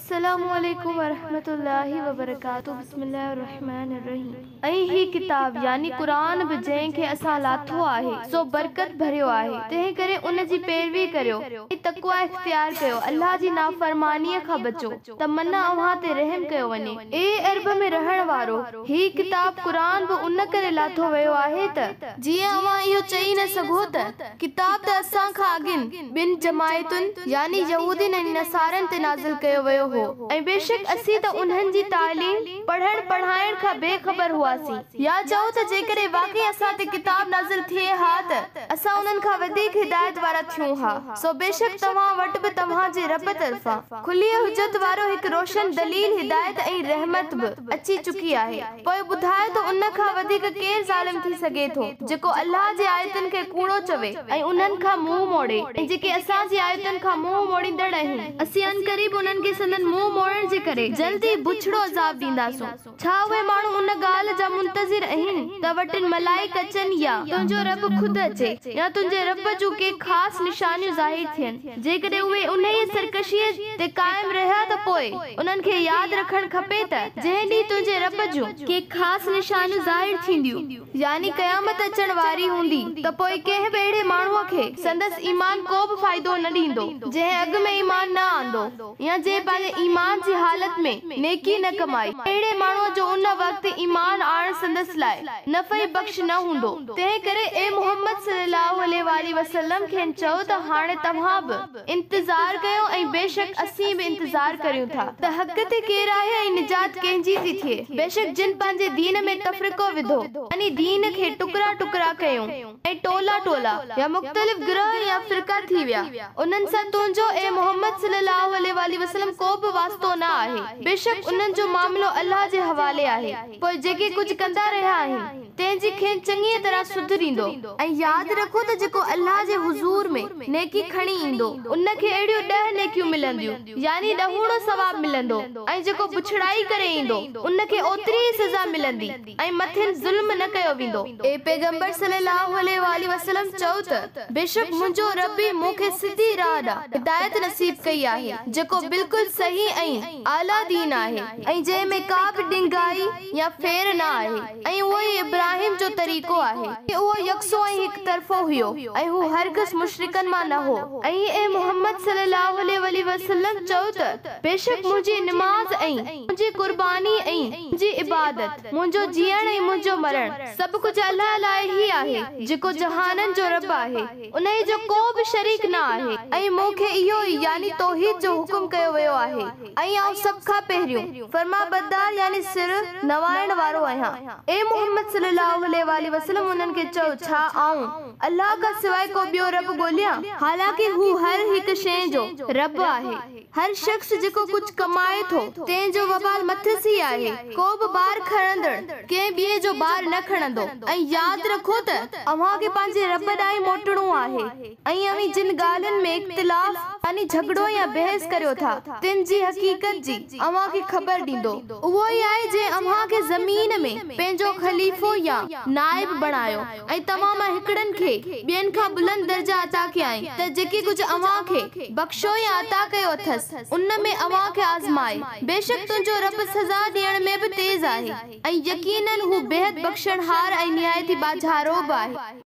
السلام عليڪم ورحمة الله وبرڪاته بسم الله الرحمٰن الرحيم ۽ هي ڪتاب، يعني قرآن، به جنهن کي اسان لاٿو آهي، سو برڪت ڀريو آهي، تنهن ڪري ان جي پيروي ڪريو ۽ تقويٰ اختيار ڪيو، الله جي نافرمانيء کان بچو، ته من اوهان تي رحم ڪيو وڃي. اي عرب ۾ رهڻ وارو! هي ڪتاب، قرآن، به ان ڪري لاٿو ويو آهي ته، جيئن اوهان اهو چئي نه سگهو ته، ڪتاب ته اسان کان اڳين، ٻن جماعتن، يعني يهودين ۽ نصارن تي نازل ڪيو ويو هو ۽ بيشڪ اسين ته انهن جي تعليم، پڙهڻ پڙهائڻ، کان بي خبر هئاسين. يا چئو ته جيڪڏهن واقعي اسان تي ڪتاب نازل ٿئي ها ته اسان انهن کان وڌيڪ هدايت وارا ٿيون ها. سو بيشڪ توهان وٽ به توهان جي رب طرفان، کليء حجت وارو هڪ روشن دليل، هدايت ۽ رحمت به، اچي چڪي آهي. پوء ٻڌاء ته ان کان وڌيڪ ڪير ظالم ٿي سگهي ٿو، جيڪو الله جي آيتن کي ڪوڙو چوي ۽ انهن کان منهن موڙي ۽ جيڪي اسان جي آيتن کان منهن موڙيندڙ آهن، اسين عنقريب انهن کي سندن منهن موڙڻ جي ڪري جلد ئي بڇڙو عذاب ڏينداسون. ڇا اهي ماڻهو ان ڳالهه جا منتظر آهن ته وٽن ملائڪ اچن يا تنهنجو رب خود اچي يا تنهنجي رب جون ڪي خاص نشانيون ظاهر ٿين؟ جيڪڏهن اهي انهيء سرڪشيء تي قائم رهيا ته پوء انهن کي ياد رکڻ کپي ته جنهن ڏينهن تنهنجي رب جون ڪي خاص نشانيون ظاهر ٿينديون، يعني قيامت اچڻ واري هوندي، ته پوء ڪنهن به اهڙي ماڻهوء کي سندس ايمان ڪو به فائدو نه ڏيندو، جنهن اڳ ۾ ايمان نه آندو يا جنهن پنهنجي ايمان جي حالت ۾ نيڪي نه ڪمائي، اهڙي ماڻهوء جو ان وقت ايمان آڻڻ سندس لاء نفعي بخش نه هوندو. تنهن ڪري اي محمد صلّي اللّٰه عليه واٰله وسلّم کين چئو ته هاڻي توهان به انتظار ڪيو ۽ بيشڪ اسين به انتظار ڪريون ٿا. ته حق تي ڪير آهي ۽ نجات ڪنهن جي ٿي ٿئي؟ بيشڪ جن پنهنجي دين ۾ تفرقو وڌو، يعني دين کي ٽڪرا ٽڪرا ڪيون ۽ ٽولا ٽولا يا مختلف گروهه يا فرقا ٿي ويا، انهن سان تنهنجو اي محمد صلّي اللّٰه عليه واٰله وسلّم ڪو به واسطو نه آهي، بيشڪ انهن جو معاملو الله جي حوالي آهي، پوء جيڪي ڪجهه ڪندا رهيا آهن. تنهن جي کين چڱيء طرح سڌ ڏيندو. ۽ ياد رکو ته جيڪو الله جي حضور ۾ نيڪي کڻي ايندو، ان کي اهڙيون ڏهه نيڪيون ملنديون، يعني ڏهوڻو ثواب ملندو، ۽ جيڪو بڇڙائي ڪري ايندو، ان کي اوتري ئي سزا ملندي، ۽ مٿن ظلم نه ڪيو ويندو. اي پيغمبر صلّي اللّٰه عليه واٰله وسلّم! چئو ته، بيشڪ منهنجو رب ئي مون کي سڌي راهه ڏانهن هدايت نصيب ڪئي آهي، جيڪو بلڪل صحيح ۽ اعليٰ دين آهي، ۽ جنهن ۾ ڪا به ڏنگائي يا ڦير نه آهي. ۽ اهو ئي ابراهيم جو طريقو آهي. ۽ اهو يڪسو ۽ هڪ طرفو هيو ۽ هو هرگز مشرڪن مان نه هو. ۽ اي محمد صلّي اللّٰه عليه واٰله وسلّم چئو ته بيشڪ منهنجي نماز ۽ منهنجي قرباني ۽ منهنجي عبادت، منهنجو جيئڻ ۽ منهنجو مرڻ، سڀ ڪجهه الله لاء ئي آهي، جيڪو جهانن جو رب آهي، انهيء جو ڪو به شريڪ نه آهي ۽ مون کي اهو ئي، يعني توحيد، جو حڪم ڪيو ويو آهي ۽ آئون سڀ کان پهريون فرمانبردار، يعني سر نوائڻ وارو، آهيان. اي محمد صلّي اللّٰه عليه واٰله وسلّم انهن کي چئو، ڇا آئون الله کان سواء ڪو ٻيو رب ڳوليان؟ حالانڪه هو هر هڪ شيء جو رب آهي. هر شخص جيڪو ڪجهه ڪمائي ٿو، تنهن جو وبال مٿس ئي آهي. ڪو به بار کڻندڙ ڪنهن ٻئي جو بار نه کڻندو ۽ ياد رکو ته اوهان کي پنهنجي رب ڏانهن ئي موٽڻو آهي ۽ اوهين جن ڳالهين ۾ اختلاف، يعني جهڳڙو يا بحث، ڪريو ٿا، تن جي حقيقت جي اوهان کي خبر ڏيندو. اهو ئي آهي جنهن اوهان کي زمين ۾ پنهنجو خليفو يا نائب بڻايو ۽ توهان مان هڪڙن کي ٻين کان بلند درجا عطا ڪيائين ته جيڪي ڪجهه اوهان کي بخشيو يا عطا ڪيو اٿس، ان ۾ اوهان کي آزمائي. بيشڪ تنهنجو رب سزا ڏيڻ ۾ به تيز آهي ۽ يقيناً هو بيحد بخشڻهار ۽ نهايت ئي ٻاجهارو به آهي.